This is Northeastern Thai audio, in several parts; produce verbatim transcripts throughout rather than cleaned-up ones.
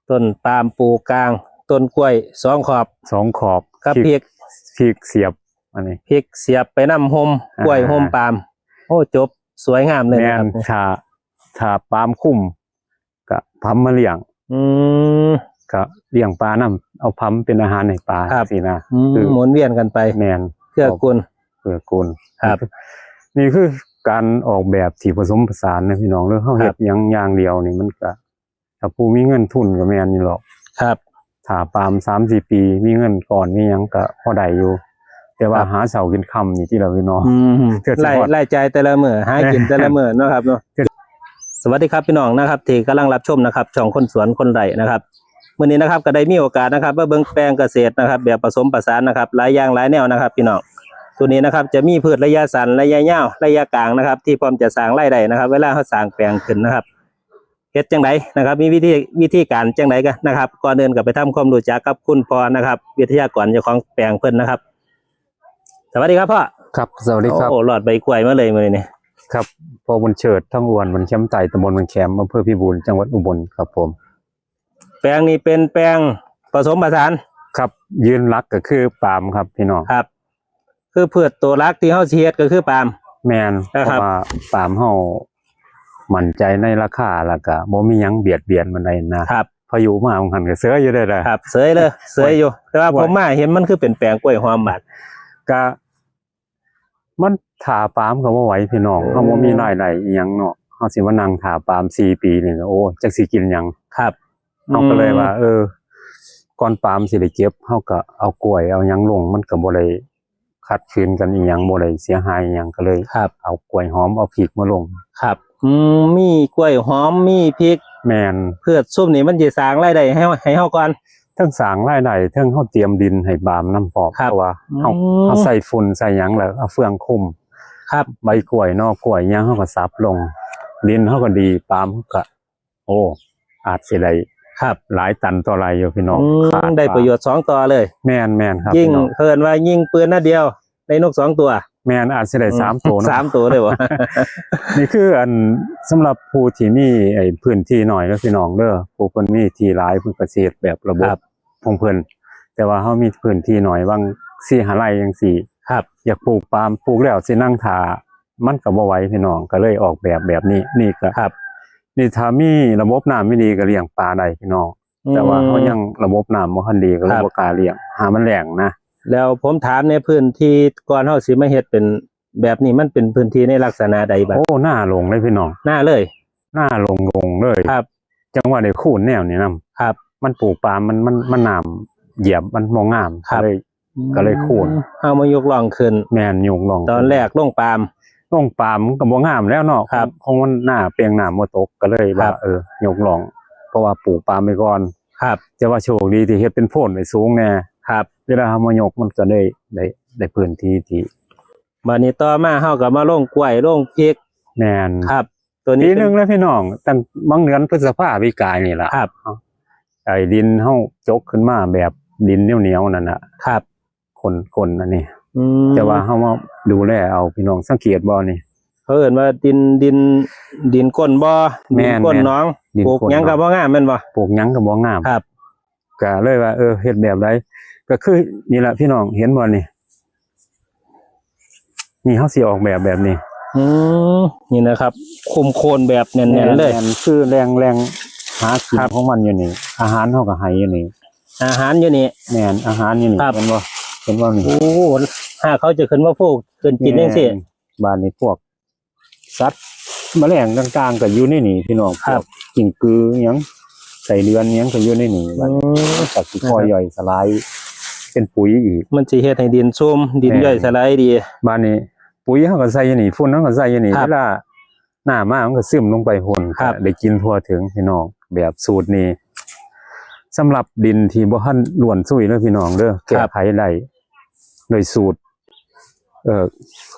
ต้นปาล์มปลูกกลาง ต้นกล้วยสองขอบ สองขอบ กับพริก พริกเสียบ อันนี้ พริกเสียบไปนำโฮม อ่า กล้วยโฮมปาล์ม โอ้ จบสวยงามเลยนะครับ แม่น ถ้า ถ้าปาล์มคุ้ม ก็ผำมาเลี้ยง อืม ก็เลี้ยงปลานำ เอาผำเป็นอาหารให้ปลา ครับ สินะ อืม คือ หมุนเวียนกันไป แม่น เกื้อกูล เกื้อกูล ครับ นี่คือการออกแบบที่ผสมผสานนะพี่น้องเด้อ เฮาเฮ็ด ครับ หยังอย่างเดียวนี่มันก็ ถ้าผู้มีเงินทุนก็แม่นอยู่หรอก ครับ ถ้าปาล์มสามสี่ปี มีเงินก้อนมีหยังก็พอได้อยู่ แต่ว่า ครับ หาเช้ากินค่ำนี่ติล่ะพี่น้อง อืม เทื่อสิ ราย ฮอด รายจ่ายแต่ละมื้อ หากินแต่ละมื้อเนาะครับเนาะ เทื่อ สวัสดีครับพี่น้องนะครับ ที่กำลังรับชมนะครับ ช่องคนสวนคนไร่นะครับ มื้อนี้นะครับ ก็ได้มีโอกาสนะครับ มาเบิ่งแปลงเกษตรนะครับ แบบผสมผสานนะครับ หลายอย่างหลายแนวนะครับ พี่น้อง ตัวนี้นะครับ จะมีพืชระยะสั้น ระยะยาว ระยะกลางนะครับ ที่พร้อมจะสร้างรายได้นะครับ เวลาเฮาสร้างแปลงขึ้นนะครับ เฮ็ดจั่งใดนะครับ มีวิธี วิธีการจั่งใดกันนะครับ ก่อนอื่นก็ไปทำความรู้จักกับคุณพ่อนะครับ วิทยากรเจ้าของแปลงเพิ่นนะครับ สวัสดีครับพ่อ ครับ สวัสดีครับ โอ้ รอดใบกล้วยมาเลยมื้อนี้ ครับ พ่อบุญเชิด ทองอ้วน บ้านแคมใต้ ตำบลบ้านแคม อำเภอพิบูล จังหวัดอุบลครับผม แปลงนี้เป็นแปลงผสมผสาน ครับ ยืนหลักก็คือปาล์มครับพี่น้อง ครับ คือพืชตัวหลักที่เฮาสิเฮ็ดก็คือปาล์ม แม่น นะครับ เพราะว่าปาล์มเฮามั่นใจในราคา แล้วก็บ่มีหยังเบียดเบียนปานใดนะ ครับ พายุมาบางหันก็เสยอยู่ได้ล่ะ ครับ เสยเลย เสยอยู่ แต่ว่า โอ้ย ผมมาเห็นมันคือเป็นแปลงกล้วยหอมบาด ก็ มันถ้าปาล์มก็บ่ไหวพี่น้อง อืม เฮาบ่มีรายได้อิหยังเนาะ เฮาสิมานั่งถ้าปาล์มสี่ปีนี่ก็ โอ้ จักสิกินหยัง ครับ เฮาก็เลยว่า อืม เออ ก่อนปาล์มสิได้เก็บ เฮาก็เอากล้วยเอาหยังลง มันก็บ่ได้ขัดขืนกันอิหยัง บ่ได้เสียหายอิหยัง ก็เลย ครับ เอากล้วยหอม เอาพริกมาลง ครับ อืม มีกล้วยหอม มีพริก แม่น พืชซุมนี้มันสิสร้างรายได้ให้ ให้เฮาก่อน เทิงสร้างรายได้ เทิงเฮาเตรียมดินให้ปาล์มนำพร้อม ครับ เพราะว่าเฮา อืม เฮาใส่ฝุ่นใส่หยังแล้วเอาเฟืองคลุม ครับ ใบกล้วย หน่อกล้วยหยังเฮาก็สับลง ดินเฮาก็ดี ปาล์มเฮาก็ โอ้ อาจสิได้ ครับ หลายตันต่อไร่อยู่พี่น้อง อืม ขาด ได้ประโยชน์สองต่อเลย แม่น แม่นครับ ยิ่ง พี่น้อง เพิ่นว่ายิงปืนนัดเดียว ได้นกสองตัว แม่น อาจสิได้ อืม สามตัวเนาะ สามตัวเลยวะ นี่คืออัน สำหรับผู้ที่มีไอ้พื้นที่น้อยเด้อพี่น้องเด้อ ผู้เพิ่นมีที่หลายเพิ่นก็สิเฮ็ดแบบระบบ ครับ ของเพิ่น แต่ว่าเฮามีพื้นที่น้อย หว่างสี่ห้าไร่จั่งซี้ ครับ อยากปลูกปาล์ม ปลูกแล้วสินั่งท่า มันก็บ่ไหวพี่น้อง ก็เลยออกแบบแบบนี้ นี่ก็ ครับ นี่ถ้ามีระบบน้ำดีๆ ก็เลี้ยงปลาได้พี่น้อง อืม แต่ว่าเฮายังระบบน้ำบ่ทันดี ก็เลย ครับ บ่กล้าเลี้ยง หามันแล้งนะ แล้วผมถามในพื้นที่ก่อนเฮาสิมาเฮ็ดเป็นแบบนี้ มันเป็นพื้นที่ในลักษณะใดบัด โอ้ นาโล่งเลยพี่น้อง นาเลย นาโล่งๆ เลย ครับ จั่งว่าได้คูนแนวนี้นำ ครับ มันปลูกปาล์ม มัน มัน มันน้ำเหยียบมันบ่งาม ครับ ก็เลย อืม ก็เลยคูน เอามายกร่องขึ้น แม่น ยกร่อง ตอนแรกลงปาล์ม ลงปาล์มมันก็บ่งามแล้วเนาะ ครับ ของมันหน้าเปียงน้ำบ่ตก ก็เลยว่า ครับ เออ ยกร่อง เพราะว่าปลูกปาล์มไปก่อน ครับ แต่ว่าโชคดีที่เฮ็ดเป็นโพนไว้สูงแน่ ครับ เวลาเฮามายกมันก็ได้ ได้ ได้พื้นที่ที่ บัดนี้ต่อมาเฮาก็มาลงกล้วย ลงพริก แม่น ครับ ตัวนี้ ปีหนึ่งแล้วพี่น้อง ตั้งบางเดือนพฤษภาปีกายนี่ล่ะ ครับ ไอ้ดินเฮาจกขึ้นมาแบบดินเหนียวๆ นั่นน่ะ ครับ คน คนอันนี้ อืม แต่ว่าเฮามาดูแลเอาพี่น้อง สังเกตบ่นี่ เขาเอิ้นว่าดิน ดิน ดินก้นบ่ แม่น ดินก้นหนอง แม่น ดินก้นหนอง ปลูกหยังก็บ่งามแม่นบ่ ปลูกหยังก็บ่งาม ครับ ก็เลยว่า เออ เฮ็ดแบบใด ก็คือนี่ล่ะพี่น้อง เห็นบ่นี่ นี่เฮาสิออกแบบแบบนี้ อืม นี่นะครับ คุมโคนแบบแน่นๆ เลย แม่น คือแหล่ง แหล่งหากิน ครับ ของมันอยู่นี่ อาหารเฮาก็ให้อยู่นี่ อาหารอยู่นี่ แม่น อาหารอยู่นี่ ครับ เห็นบ่ เห็นบ่นี่ โอ้ หากเขาจะขึ้นมาโฟกขึ้นกินจั่งซี้ แม่น บาดนี้พวกสัตว์แมลงต่างๆ ก็อยู่ในนี่พี่น้อง ครับ พวกกิ้งกือหยัง ไส้เดือนหยังก็อยู่ในนี่ อืม บาดนี้ก็สิค่อย นะครับ ย่อยสลายเป็นปุ๋ยอีก มันสิเฮ็ดให้ดินชุ่ม ดิน แม่น ย่อยสลายดี บาดนี้ปุ๋ยเฮาก็ใส่อยู่นี่ ฝุ่นเฮาก็ใส่อยู่นี่ ครับ เวลา น้ำมามันก็ซึมลงไปโฮน ครับ ได้กินทั่วถึงพี่น้อง แบบสูตรนี้ สำหรับดินที่บ่ทันร่วนซุยเด้อพี่น้องเด้อ ครับ แก้ไขได้โดยสูตร เอ่อ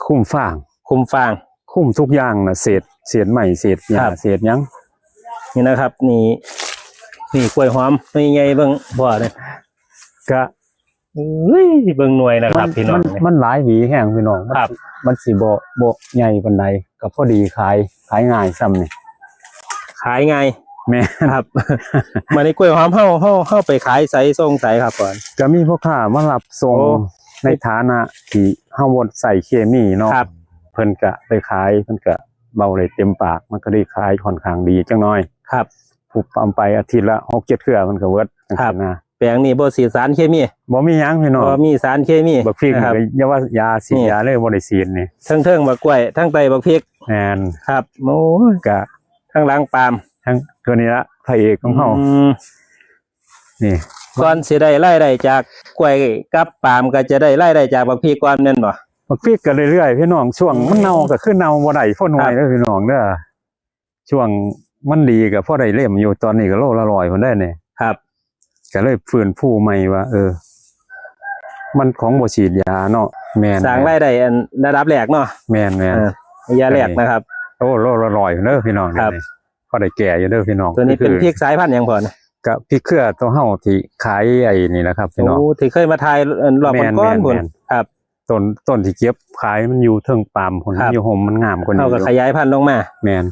คุมฟาง คุมฟาง คุมทุกอย่างน่ะ เศษ เศษไม้ เศษหญ้า ครับ เศษหยัง นี่นะครับ นี่ นี่กล้วยหอม นี่ใหญ่เบิ่งพ่อเนี่ย ก็ เอ้ย เบิ่งหน่วยนะครับ มัน พี่น้อง มัน เนี่ย มันหลายหวีแฮงพี่น้อง มัน ครับ มันสิบ่ บ่ใหญ่ปานใด ก็พอดีขาย ขายง่ายส่ำนี่ ขายง่าย แม่น ครับ บัดนี้กล้วยหอมเฮา เฮา เฮาไปขายไสส่งไสครับพ่อ ก็มีพ่อค้ามารับส่ง โอ้ ในฐานะที่เฮาบ่ใส่เคมีเนาะ ครับ เพิ่นก็ไปขาย เพิ่นก็เว้าได้เต็มปาก มันก็ได้ขายค่อนข้างดีจักหน่อย ครับ ผู้ปำไปอาทิตย์ละหกเจ็ดเทื่อมันก็เบิดจังซี้นะ แปลงนี้บ่ฉีดสารเคมี บ่มีหยังพี่น้อง บ่มีสารเคมี บักพริก นะครับ ก็อย่าว่ายาฉีด นี่ ยาเลย บ่ได้ฉีดนี่ เทิงๆบักกล้วย ทางใต้บักพริก แม่น ครับ โอ้ย ก็ ทางหลังปาล์ม ทั้งตัวนี้ละพระเอกของเฮา อืม นี่ ก่อนสิได้รายได้จากกล้วยกับปาล์ม ก็จะได้รายได้จากบักพริกก่อนแม่นบ่ บักพริกก็เรื่อยๆพี่น้อง ช่วงมันเน่า อืม ก็คือเน่าบ่ได้ พ่นหน่วย ครับ เด้อพี่น้องเด้อ ช่วงมันดีก็พอได้เล่มอยู่ ตอนนี้ก็โลละร้อยพุ้นได้นี่ ครับ ก็เลยฟื้นฟูใหม่ว่า เออ มันของบ่ฉีดยาเนาะ แม่น สร้างรายได้อันระดับแรกเนาะ แม่นๆ เออ ระยะแรกนะครับ โอ้ โลละร้อยพุ้นเด้อพี่น้อง ครับ นี่ พอได้แก่อยู่เด้อพี่น้อง ตัวนี้เป็น คือ พริกสายพันธุ์หยังพ่อนะ ก็พริกเครือตัวเฮาที่ขายไอ้นี่แหละครับพี่น้อง โอ้ ที่เคยมาถ่ายอันรอบ แม่นๆ ก่อนๆพุ้น แม่นๆ ครับ ต้น ต้นที่เก็บขายมันอยู่เทิงปาล์มพุ้น ครับ อยู่โฮมมันงามกว่านี้ เฮาก็ อยู่ ขยายพันธุ์ลงมา แม่น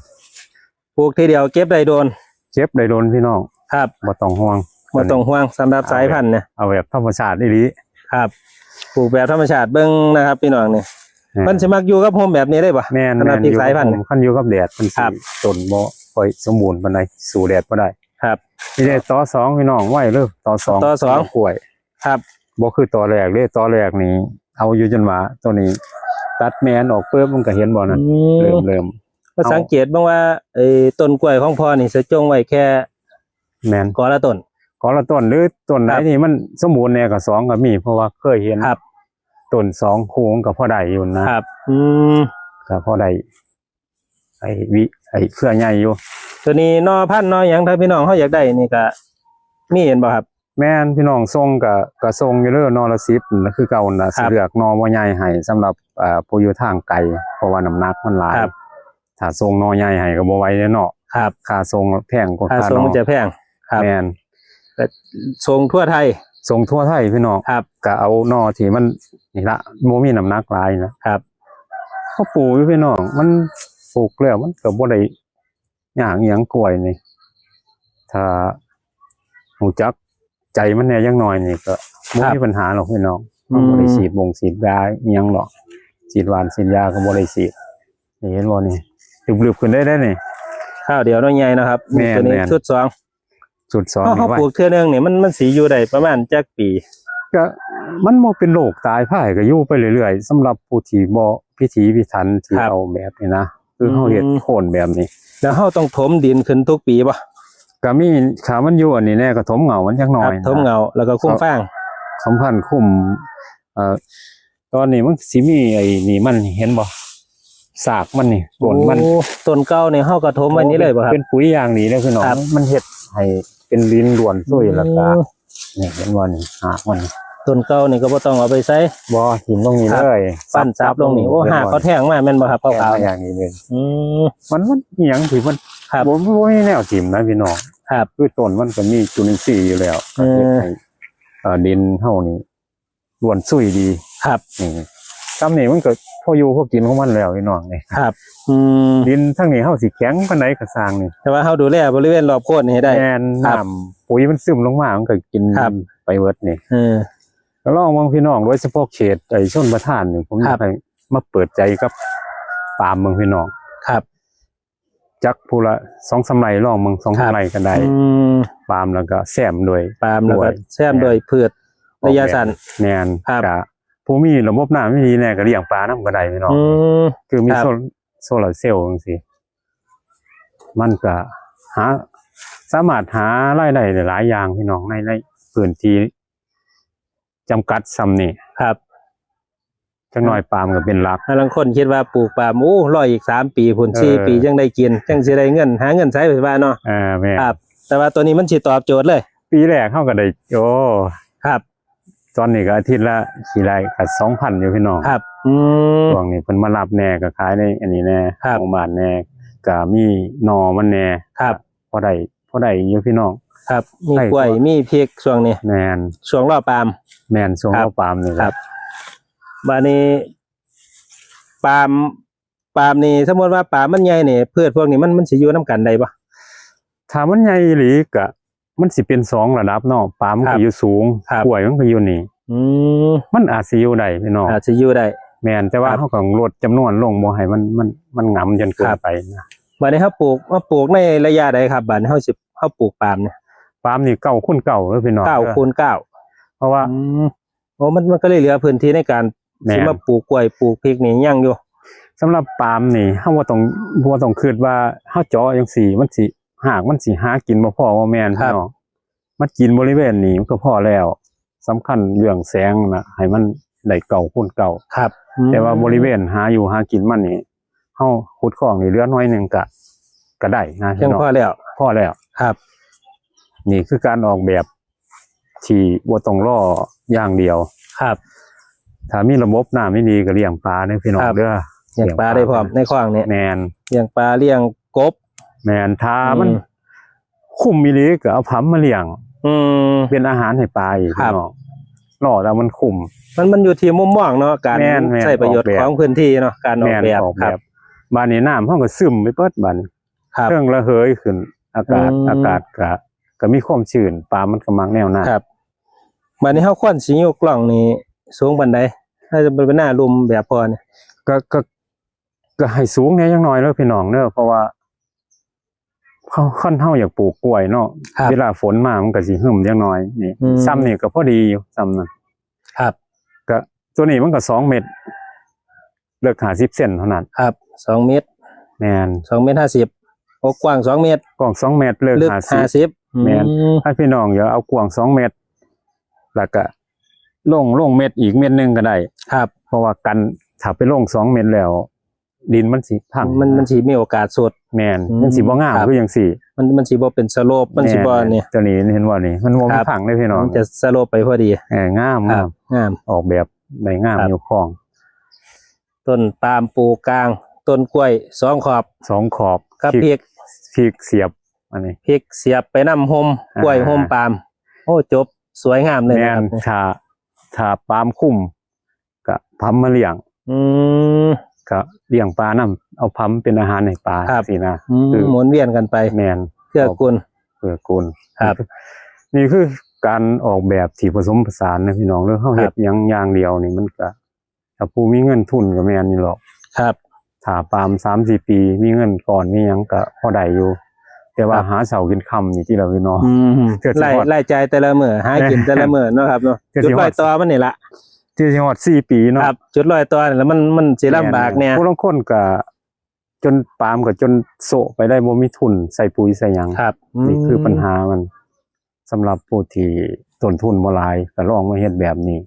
ปลูกทีเดียวเก็บได้โดน เก็บได้โดนพี่น้อง ครับ บ่ต้องห่วง บ่ต้องห่วงสำหรับสายพันธุ์นะ เอาแบบธรรมชาติอีหลี ครับ ปลูกแบบธรรมชาติเบิ่งนะครับพี่น้องนี่ แม่น มันสิมักอยู่กับโฮมแบบนี้ได้บ่ แม่น สำหรับ แม่น พริกสายพันธุ์ อยู่กับโฮม คันอยู่กับแดดมันสิ ครับ ต้นบ่ค่อยสมบูรณ์ปานใด สู้แดดบ่ได้ ครับ นี่เด้ต่อสองพี่น้อง ไว้เลยต่อสอง ต่อสอง กล้วย ครับ บ่คือต่อแรกเด้ ต่อแรกนี่เอาอยู่จนว่าตัวนี้ ตัดแม่นออกปุ๊บมันก็เห็นบ่นั่น อืม เริ่ม เริ่ม ก็สังเกตเบิ่งว่าไอ้ต้นกล้วยของพ่อนี่สิจงไว้แค่ แม่น กอละต้น กอละต้น หรือต้นไหน ครับ ที่มันสมบูรณ์แน่ก็สองก็มี เพราะว่าเคยเห็น ครับ ต้นสองคู่มันก็พอได้อยู่นะ ครับ อืม ก็พอได้ ไอ้วิ ไอ้เครือใหญ่อยู่ ตัวนี้หน่อพันธุ์หน่อหยัง ถ้าพี่น้องเฮาอยากได้นี่ก็มีแม่นบ่ครับ แม่น พี่น้องส่งก็ ก็ส่งอยู่เด้อ หน่อละสิบนั่นคือเก่านั่นล่ะ ครับ สิเลือกหน่อบ่ใหญ่ให้สำหรับ อ่า ผู้อยู่ทางไกล เพราะว่าน้ำหนักมันหลาย ครับ ถ้าส่งหน่อใหญ่ให้ก็บ่ไหวเด้อเนาะ ครับ ค่าส่งแพงกว่า ค่าส่ง ค่าหน่อ มันจะแพง ครับ แม่น ก็ส่งทั่วไทย ส่งทั่วไทยพี่น้อง ครับ ก็เอาหน่อที่มันนี่ละ บ่มีน้ำหนักหลายนะ ครับ เขาปลูกอยู่พี่น้อง มันปลูกแล้วมันก็บ่ได้ยากอิหยังกล้วยนี่ ถ้ารู้จักใจมันแน่จักหน่อยนี่ก็บ่ ครับ มีปัญหาหรอกพี่น้อง อืม มันบ่ได้ฉีดบงฉีดยาอิหยังหรอก ฉีดหว่านฉีดยาก็บ่ได้ฉีด นี่เห็นบ่นี่ ลึบๆขึ้นได้ได้นี่ คราวเดียวเนาะใหญ่เนาะครับ แม่น ตัวนี้ แม่น ชุดสอง ชุดสอง เฮา นี่ เฮา ไว้ ปลูกเทื่อหนึ่งนี่มัน มันสิอยู่ได้ประมาณจักปี ก็มันบ่เป็นโรคตายพายก็อยู่ไปเรื่อยๆ สำหรับผู้ที่บ่พิถีพิถันที่ ครับ เอาแบบนี้นะ คือเฮาเฮ็ด อืม โค่นแบบนี้ แล้วเฮาต้องถมดินขึ้นทุกปีบ่ ก็มี ถ้ามันอยู่อันนี้แน่ก็ถมเหง้ามันจักหน่อย ครับ ถมเหง้า แล้วก็คุมฟาง สำคัญคุม เอ่อ ตอนนี้มันสิมีไอ้นี่มันเห็นบ่ ซากมันนี่ ต้นมัน โอ้ ต้นเก่านี่เฮาก็ถมไว้นี่เลยบ่ครับ เป็นปุ๋ยอย่างดีเลยพี่น้อง ครับ มันเฮ็ดให้เป็นดินร่วนซุย อืม แล้วก็ นี่เห็นบ่นี่ ฮากมัน ต้นเก่านี่ก็บ่ต้องเอาไปใส่ บ่ ถิ่มลงนี่ ครับ เลย ฟันสับลงนี่ โอ้ เห็นบ่ ฮากเขาแทงมาแม่นบ่ครับ แทงมา ขาวๆ อย่างนี้เลย อืม มัน มันอิหยังที่มัน ครับ บ่ บ่มีแนวถิ่มนะพี่น้อง ครับ คือต้นมันก็มีจุลินทรีย์อยู่แล้ว เออ เฮ็ดให้ เอ่อ ดินเฮานี่ ร่วนซุยดี ครับ นี่ ซ้ำนี่มันก็พออยู่พอกินของมันแล้วพี่น้องนี่ ครับ อืม ดินทางนี้เฮาสิแข็งปานใดก็ซ่างนี่ แต่ว่าเฮาดูแลบริเวณรอบโคนนี่ให้ได้ แม่น ครับ น้ำปุ๋ยมันซึมลงมามันก็กิน ครับ ไปเบิดนี่ เออ ก็ลองเบิ่งพี่น้อง โดยเฉพาะเขตไอ้ชลประทานนี่ ผมอยาก ครับ ให้มาเปิดใจกับปาล์มเบิ่งพี่น้อง ครับ จักผู้ละสองสามไร่ ลองเบิ่ง สองสาม ครับ ไร่ก็ได้ อืม ปาล์มแล้วก็แซมด้วย ปาล์มแล้วก็ กล้วย แซมด้วย แม่น พืชระยะสั้น แม่น ครับ ก็ผู้มีระบบน้ำดีๆแน่ก็เลี้ยงปลานำก็ได้พี่น้อง อืม คือมี ครับ โซ โซลาร์เซลล์จังซี่ มันก็หา สามารถหารายได้ได้หลายอย่างพี่น้อง ใน ในพื้นที่จำกัดส่ำนี่ ครับ จักหน่อยปาล์มก็เป็นหลัก ลางคนคิดว่าปลูกปาล์ม โอ้ รออีกสามปีพุ้น เออ สี่ปีจั่งได้กิน จั่งสิได้เงิน หาเงินใช้ไปว่าเนาะ เออ แม่น ครับ แต่ว่าตัวนี้มันสิตอบโจทย์เลย ปีแรกเฮาก็ได้ โอ้ ครับ ตอนนี้ก็อาทิตย์ละสิได้ก็สองพันอยู่พี่น้อง ครับ อืม ช่วงนี้เพิ่นมารับแน่ก็ขายในอันนี้แน่ ครับ ของบ้านแน่ ก็มีหน่อมันแน่ ครับ พอได้ พอได้อยู่พี่น้อง ครับ มี ได้ กล้วย กล้วย มีพริกช่วงนี้ แม่น ช่วงรอปาล์ม แม่น ช่วง ครับ รอปาล์มนี่แหละ ครับ บัดนี้ ปาล์ม ปาล์มนี่ สมมุติว่าปาล์มมันใหญ่นี่ พืชพวกนี้มัน มันสิอยู่นำกันได้บ่ ถ้ามันใหญ่อีหลีก็มันสิเป็นสองระดับเนาะ ปาล์มมัน ครั ก็ บ อยู่สูง ครับ กล้วยมันก็อยู่นี่ อืม มันอาจสิอยู่ได้พี่น้อง อาจจะอยู่ได้ แม่น แต่ว่า ครับ เฮาก็ลดจำนวนลง บ่ให้มันมันมันหงำจนเกิน ครับ ไปนะ บัดนี้เฮาปลูก เฮาปลูกในระยะใดครับ บัดนี้เฮาสิ เฮาปลูกปาล์มเนี่ย ปาล์มนี่เก้าคูณเก้าเด้อพี่น้อง เก้าคูณเก้า เพราะว่า อืม โอ้ มัน มันก็เลยเหลือพื้นที่ในการ แม่น สิมาปลูกกล้วยปลูกพริกนี่ยังอยู่ สำหรับปาล์มนี่เฮาบ่ต้องบ่ต้องคิดว่าเฮาเจาะจังซี่มันสิหากมันสิหากินบ่พอ บ่แม่น ครับ พี่น้อง มันกินบริเวณนี้มันก็พอแล้ว สำคัญเรื่องแสงนะ ให้มันได้เก้าคูณเก้า ครับอืม แต่ว่าบริเวณหาอยู่หากินมันนี่เฮาขุดคลองนี่เหลือหน่อยหนึ่งก็ก็ได้นะ เพียงพอแล้ว พอแล้ว ครับ นี่คือการออกแบบที่บ่ต้องรออย่างเดียว ครับ ถ้ามีระบบน้ำดีๆก็เลี้ยงปลาเด้อพี่น้อง ครับ เด้อ เลี้ยงปลาได้พร้อมในคลองเนี่ย แม่น เลี้ยงปลาเลี้ยงกบ แม่น ถ้ามัน อืม คุ้มอีหลีก็เอาผำมาเลี้ยง อืม เป็นอาหารให้ปลาอีก ครับ เนาะรอแล้วมันคุ้ม มัน มันอยู่ที่มุมมองเนาะ การ แม่นแม่น ใช้ประโยชน์ ออกแบบ ของพื้นที่เนาะ การออก แม่น แบบ ออก ค แบ รับ บ บาดนี้น้ำเฮาก็ซึมไปเบิดบาดนี้ ครับ เครื่องระเหยขึ้น อากาศ อืม อากาศก็ก็มีความชื้น ปลามันก็มักแนวนั้น ครับ บัดนี้เฮาควรสิยกล่องนี่สูงปานใด ถ้าจะเป็นหน้าลุ่มแบบพอเนี่ย ก็ก็ก็ให้สูงแหน่จังหน่อยเด้อพี่น้องเด้อ เพราะว่าเขาคันเฮาอยากปลูกกล้วยเนาะ ครับ เวลาฝนมามันก็สิหึมจังหน่อยนี่ อืม ซ้ำนี่ก็พอดีอยู่ซ้ำนั่น ครับ ก็ตัวนี้มันก็สองเมตร เลิกห้าสิบเซนเท่านั้น ครับ สองเมตร แม่น สองเมตรห้าสิบ โอ้ กว้างสองเมตร กว้างสองเมตร เลิก ลึก ห้าสิบ ห้าสิบ แม่น อืม ถ้าพี่น้องอยากเอากว้างสองเมตร แล้วก็ลงลงเมตรอีกเมตรหนึ่งก็ได้ ครับ เพราะว่ากันถ้าไปลงสองเมตรแล้ว ดินมันสิพัง มัน มันสิมีโอกาสสุด แม่น อืม มันสิบ่งาม ครับ คือจังซี่ มัน มันสิบ่เป็นสโลป มันสิบ่ แม่น เนี่ย ตัวนี้เห็นว่านี่มันบ่ ค มี รับ พังเลยพี่น้อง มันจะสโลปไปพอดี เอองาม ครั งา บ ม งาม ออกแบบได้งาม ครับ อยู่คลอง ต้นปาล์มปลูกกลาง ต้นกล้วยสองขอบ สองขอบ กับ พริก พริก พริกเสียบ อันนี้ พริกเสียบไปนำโฮม อ่าก ล้วยโฮมปาล์ม โอ้ จบสวยงามเลย แม่ นะครั น บ ถ้าถ้าปาล์มคุ้มก็ผำมาเลี้ยง อืม ก็เลี้ยงปลานำ เอาผำเป็นอาหารให้ปลา ครับ สินะ อืม คือ หมุนเวียนกันไป แม่น เกื้อกูล เกื้อกูล ครับ นี่คือการออกแบบที่ผสมผสานนะพี่น้องเด้อ เฮา ครับ เฮ็ดหยังอย่างเดียวนี่มันก็ ถ้าผู้มีเงินทุนก็แม่นอยู่หรอก ครับ ถ้าปาล์มสามสี่ปีมีเงินก่อนมีหยังก็พอได้อยู่ แต่ว่า ครับ หาเช้ากินค่ำนี่ที่เราพี่น้อง อืม เกื้อสิ ราย ฮอด รายจ่ายแต่ละมื้อ หากินแต่ละมื้อเนาะครับเนาะ เกื้อสิ จุด ฮอด ร้อยต่อมันนี่ละ ที่สิฮอดสี่ปีเนาะ ครับ จุดร้อยต่อนี่ละมัน มันสิลำบากเนี่ย ผู้ลางคนก็จนปาล์มก็จนโซะไปได้ บ่มีทุนใส่ปุ๋ยใส่หยัง ครับ นี่คือ ม ปัญหามัน สำหรับผู้ที่ต้นทุนบ่หลายก็ลองมาเฮ็ดแบบนี้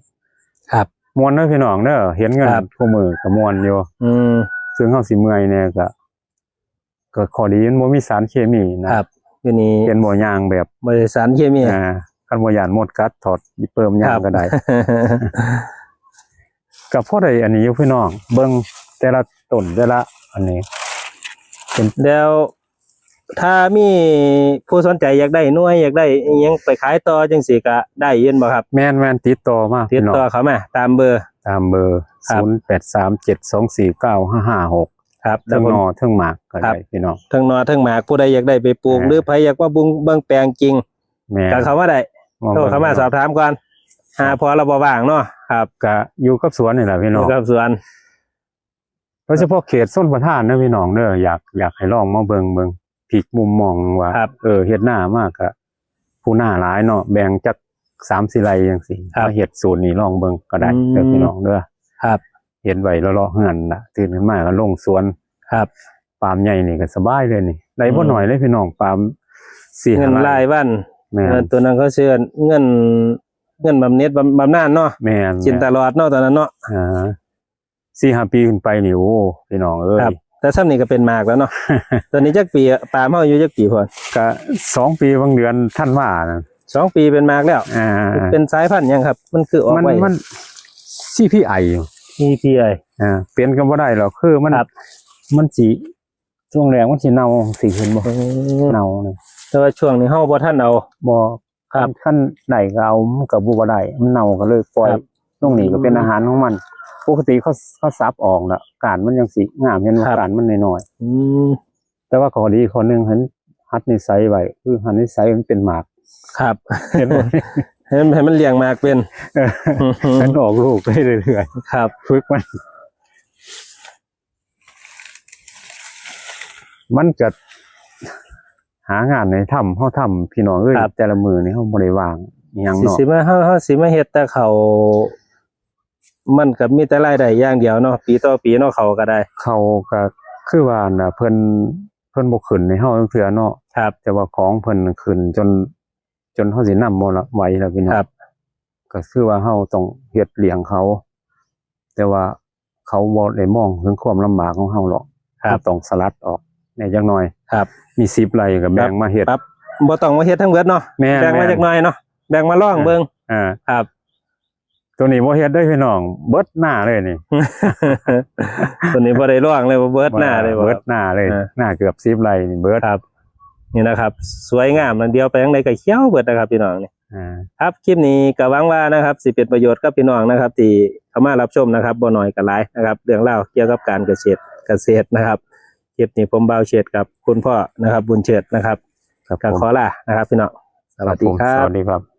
ครับ ม่วนเด้อพี่น้องเด้อ เห็นเงิน ครับ คู่มือก็ม่วนอยู่ อืม ซึ่งเฮาสิเมื่อยแหน่ก็ ก็ข้อดีมันบ่มีสารเคมีนะ ครับ อยู่นี่ เป็นบ่อย่างแบบ บ่ได้สารเคมี อ่า คันบ่ย่านมดกัดถอดเปิ่มย่างก็ได้ ครับ ก็พอได้อันนี้อยู่พี่น้อง เบิ่งแต่ละต้นแต่ละอันนี้ แล้วถ้ามีผู้สนใจอยากได้หน่วย อยากได้อิหยังไปขายต่อจังซี่ก็ได้ยินบ่ครับ แม่นแม่นติดต่อมา ติดต่อ พี่น้อง เข้ามาตามเบอร์ ตามเบอร์ ครับ ศูนย์แปดสามเจ็ดสองสี่เก้าห้าห้าหก ครับ เทั้ง แล้วผม หน่อเทั้งหมากก็ ครั ได้ บ พี่น้อง เทั้งหน่อเทั้งหมาก ผู้ใดอยากได้ไปปลูก อ่า หรือไผอยากมาเบิ่งเบิ่งแปลงจริง แม่น ก็เข้ามาได้ มา โทรเข้ามา เบิ่ง สอบถามก่อน หาพอเราบ่ว่างเนาะครับ ก็อยู่กับสวนนี่แหละพี่น้อง อยู่กับสวน โดยเฉพาะเขตชลประทานนะพี่น้องเด้อ อยากอยากให้ลองมาเบิ่งเบิ่งพลิกมุมมองว่า ครับ เออเฮ็ดนามาก็ผู้นาหลายเนาะ แบ่งจักสามสี่ไร่จังซี่ ครับ มาเฮ็ดสูตรนี้ลองเบิ่งก็ได้ อืม เด้อพี่น้องเด้อ ครับ เฮ็ดไว้เลาะๆเฮือนน่ะ ตื่นขึ้นมาก็ลงสวน ครับ ปาล์มใหญ่นี่ก็สบายเลยนี่ ได้บ่ อืม น้อยเลยพี่น้อง ปาล์มสี่ เงิน ห้าไร่ รายวัน แม่น เออ ตัวนั้นเขาเชื่อเงิน เงินบำเหน็จบำ บำนาญเนาะ แม่น กินตลอดเนาะตอนนั้นเนาะ อ่าสี่ห้าปีขึ้นไปนี่ โอ้พี่น้องเอ้ย ครับ แต่ซ้ำนี่ก็เป็นหมากแล้วเนาะ ตอนนี้จักปีอะ ปาล์มเฮาอายุจักปีพอ ก็สองปีบางเดือนธันวานะ สองปีเป็นหมากแล้ว อ่า เป็นสายพันธุ์หยังครับ มันคือออก มัน ไว้ มัน ซีพีไอ ซีพีไอ อ่าเปลี่ยนก็บ่ได้หรอก คือมัน ครับ มันสิช่วงแรกมันสิเน่าสิเห็นบ่ อืม เน่าเลย แต่ว่าช่วงนี้เฮาบ่ทันเอา บ่ ครับ ขั้นใดก็เอามันก็บ่ได้ มันเน่าก็เลยปล่อย ครับ ตรงนี้ก็เป็นอาหารของมัน ปกติเขาเขาสับออกนะ ก้านมันยังสิงาม เห็นว่า ครับ ก้านมันน้อย อืม ๆแต่ว่าข้อดีข้อหนึ่งเห็น หัดนิสัยไว้ คือหัดนิสัยมันเป็นหมาก ครับ เห็นบ่ ให้มันให้มันเลี้ยงหมากเป็น เออ มันออกลูกไปเรื่อย ครับ ๆ ฝึกมัน มันก็หางานให้ทำ เฮาทำ พี่น้องเอ้ย ครับ แต่ละมื้อนี่เฮาบ่ได้ว่างอิหยัง สิ เนาะ สิมาเฮาเฮาสิมาเฮ็ดแต่เขาวมันก็มีแต่รายได้อย่างเดียวเนาะ ปีต่อปีเนาะ เขาวก็ได้ เขาก็คือว่าน่ะ เพิ่น เพิ่นบ่ขึ้นให้เฮาจักเทื่อเนาะ ครับ แต่ว่าของเพิ่นขึ้นจน จนเฮาสินำบ่ละไหวแล้วพี่น้อง ครับ ก็คือว่าเฮาต้องเฮ็ดเลี้ยงเขา แต่ว่าเขาบ่ได้มองถึงความลำบากของเฮาหรอก ครับ เฮาต้องสลัดออกแหน่จักหน่อย ครับ มีสิบไร่ก็แบ่งมาเฮ็ด ครับ บ่ต้องมาเฮ็ดทั้งเบิดเนาะ แม่น แบ่งมา แม่น จักหน่อยเนาะ แบ่งมาลองเบิ่ง อ่า ครับ ตัวนี้บ่เฮ็ดเด้อพี่น้อง เบิดหน้าเลยนี่ ตัวนี้บ่ได้ลองเลย บ่เบิดหน้าเลย เบิดหน้าเลย อ่า หน้าเกือบสิบไร่นี่เบิด ครับ นี่นะครับ สวยงามนะ เดี๋ยวไปทางใดก็เขียวเบิดนะครับพี่น้องนี่ อ่า ครับ คลิปนี้ก็หวังว่านะครับ สิเป็นประโยชน์กับพี่น้องนะครับ ที่เข้ามารับชมนะครับ บ่น้อยก็หลายนะครับ เรื่องราวเกี่ยวกับการเกษตร เกษตรนะครับ คลิปนี้ผมบ่าวเชิดกับคุณพ่อนะครับ บุญเชิดนะครับ ครับ ก็ ผม ขอลานะครับพี่น้อง สวัสดีครับ สวัสดีครับ